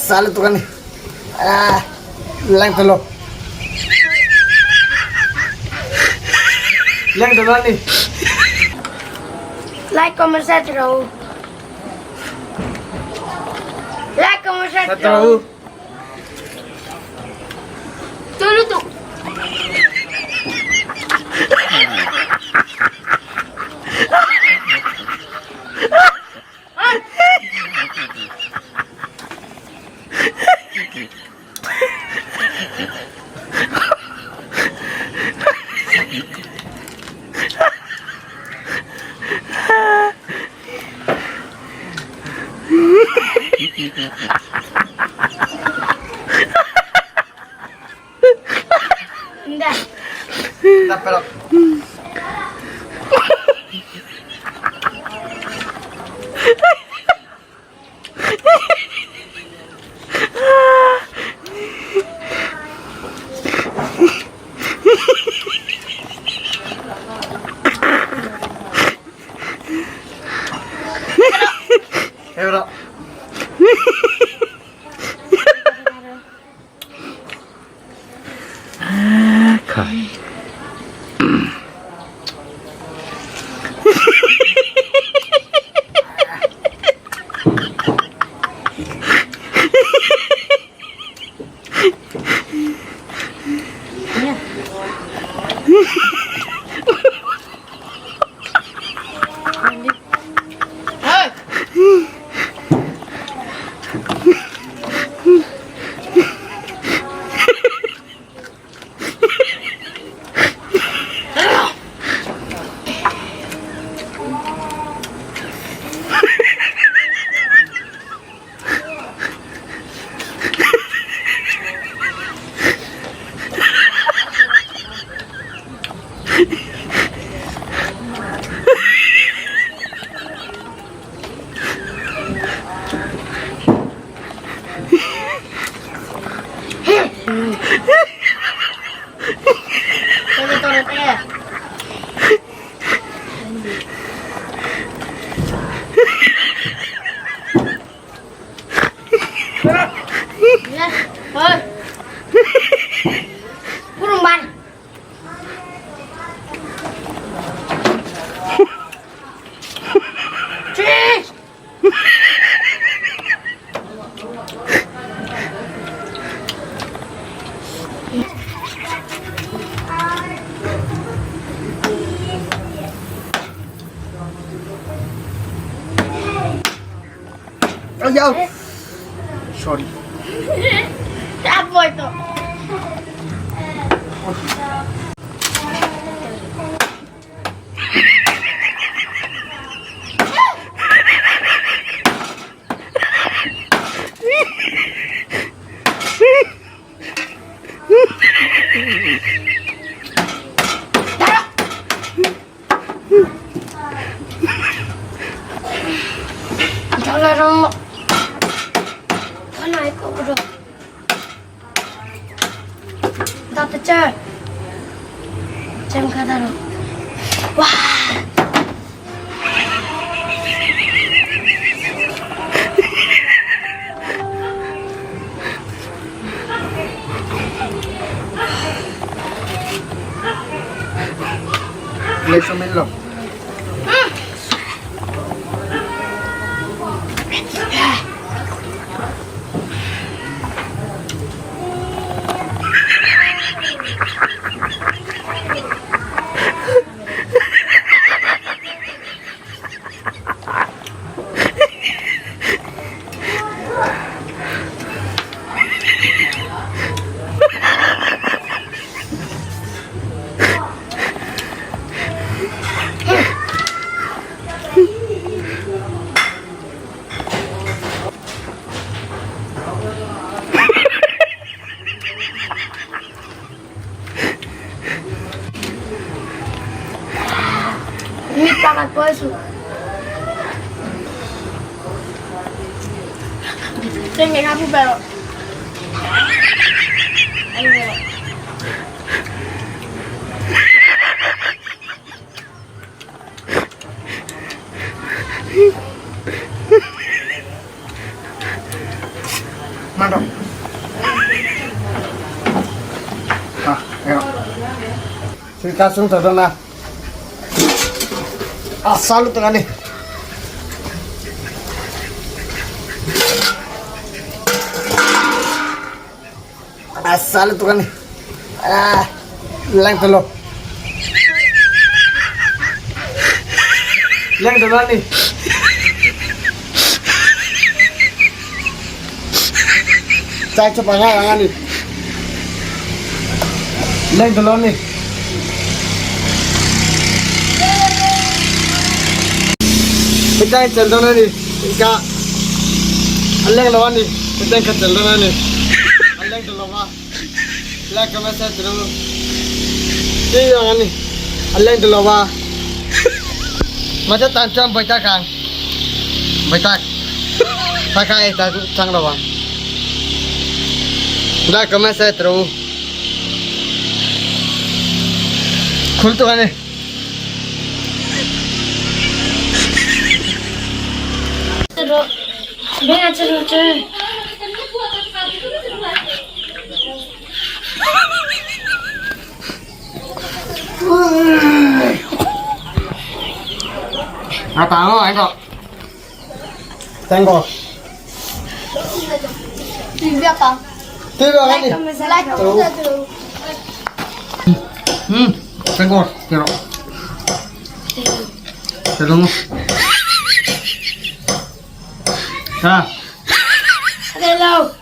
Nasa lutuk a ni. Ah, leng ta lo. Leng ta lo a ni. Like comment share ro. Like comment share ro. Tui lutuk. Sorry. Lesumillo. Minute কৈছোঁ Pero. Thil ka sung ta dawn a. A sa lutuk a ni. A sa lutuk a ni. A leng ta lo. Leng ta lo a ni. Chai chu panga ang a ni. Leng ta lo a ni. Heta chan dawn a ni. Ka a leng lo a ni. Heta ka chan dawn a ni. A leng ta lo va. Like comment share tiro. Ti ang a ni. A leng ta lo va. Masa tan chuan bawitak ang. Bawitak. Taka e ta chang lo ang. Like comment share tiro. Khul tuk a ni. A tang lo anh cậu. Thank God. Thank God. Hello. Ha. Hello.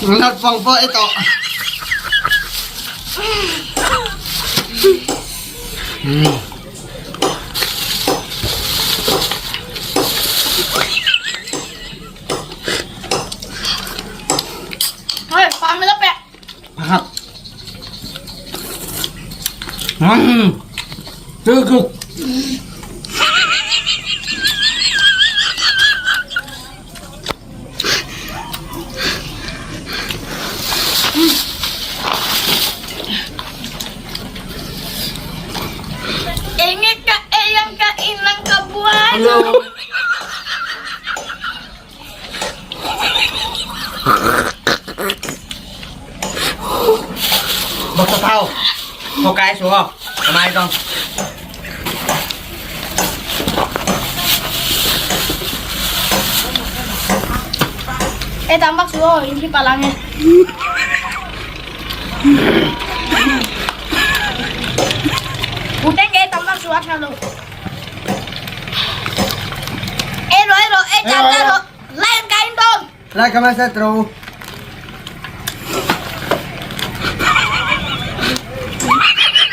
Nat phong pawh i tawh. Pakhat. Tutuk. Enge ka eyang ka inang ka buai. Hello. Bật thao thao. Một cái xuống không? Mai không? Eh tambak suo ini palangnya. Uteng eh tambak suo thalo. Eh rồi rồi eh chặt rồi. Lên cái tôm. Like comment share tiro.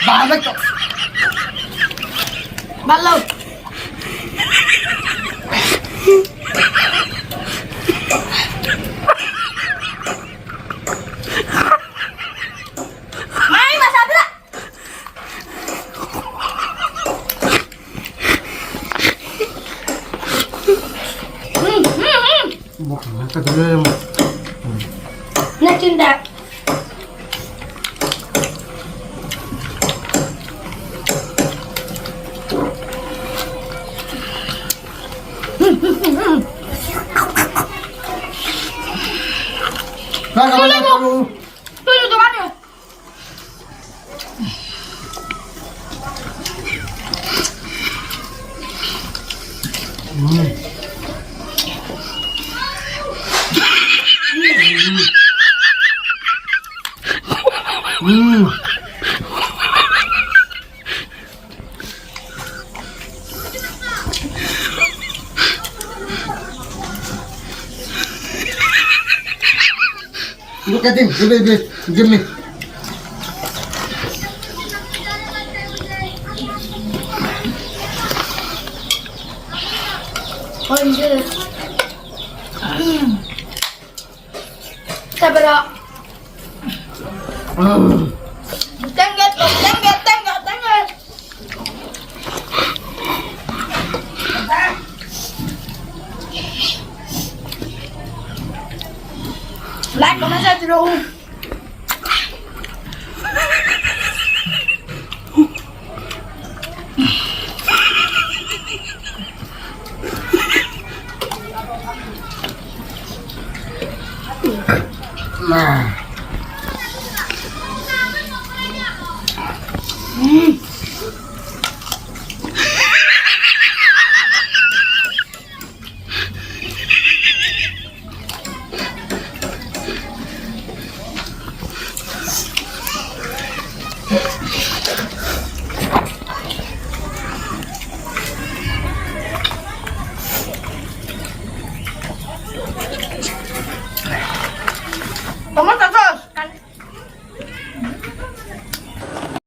Ba vek tawh. Bắt lâu. Mai masa bila. Ka dulu. Nak cinta. Like comment share tiro. Tuh tuh kan. Look at him. Give me, give, give me. Sabi Tengge, tengge, tengge, tengge. Like, comment, share,